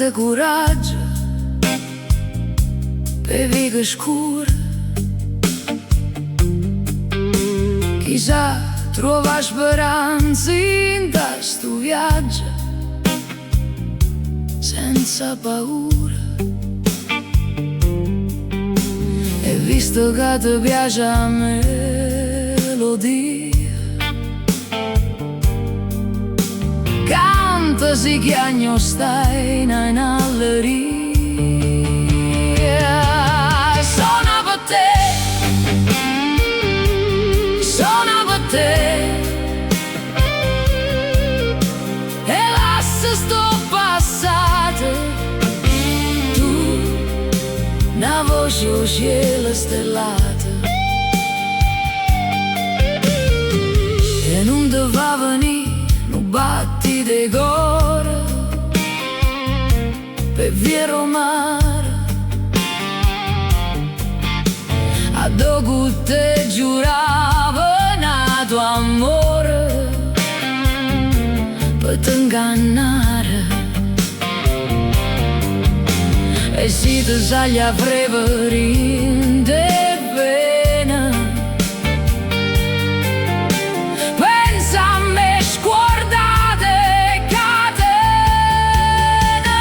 Fatte curaggio p' 'e viche scure. Chisà truove 'a speranza 'int'a 'stu viaggio senza paura. E visto ca te piace 'a melodia, canta si chiagne o stai in allegria. Sona pe' te, sona pe' te. E lassa 'sto passato. Tu, 'na voce 'o cielo stellato. E nun te fa venì nu battito 'e core pe' via d' 'o mare addò cu te giuravo n'ato ammore pe' te 'ngannare. E si te saglie 'a freve dint' 'e vene, pensa a me, scuordate 'e catene.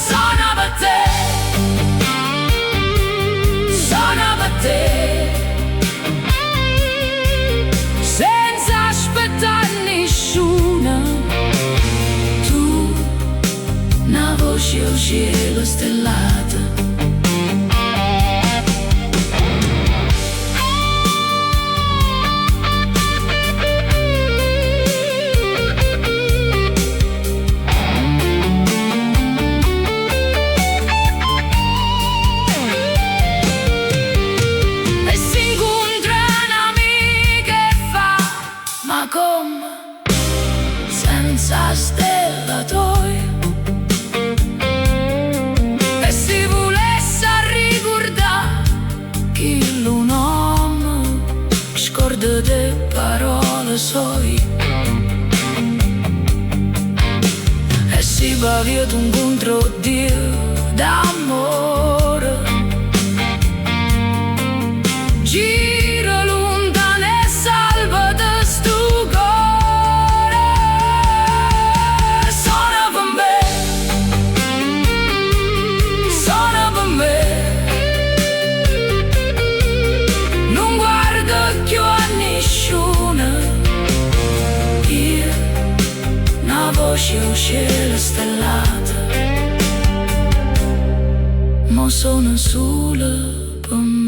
Sona pe' te, sona pe' te, senza aspettà nisciuno. Tu, 'na voce 'o cielo stellato. E si 'ncontra n'amico e fa: Ma comme, senza 'a stella toja? E si vulesse arricurdà chillu nomme, scordate 'e parole soje. E si p' 'a via tu 'ncontre 'o Dio d'ammore, gira luntano e salvate 'stu core. Sona pe' me, sona pe' me. Nun guardo cchiù a nisciuno. Io, 'na voce 'o cielo stellato. Mo sono sulo pe' me.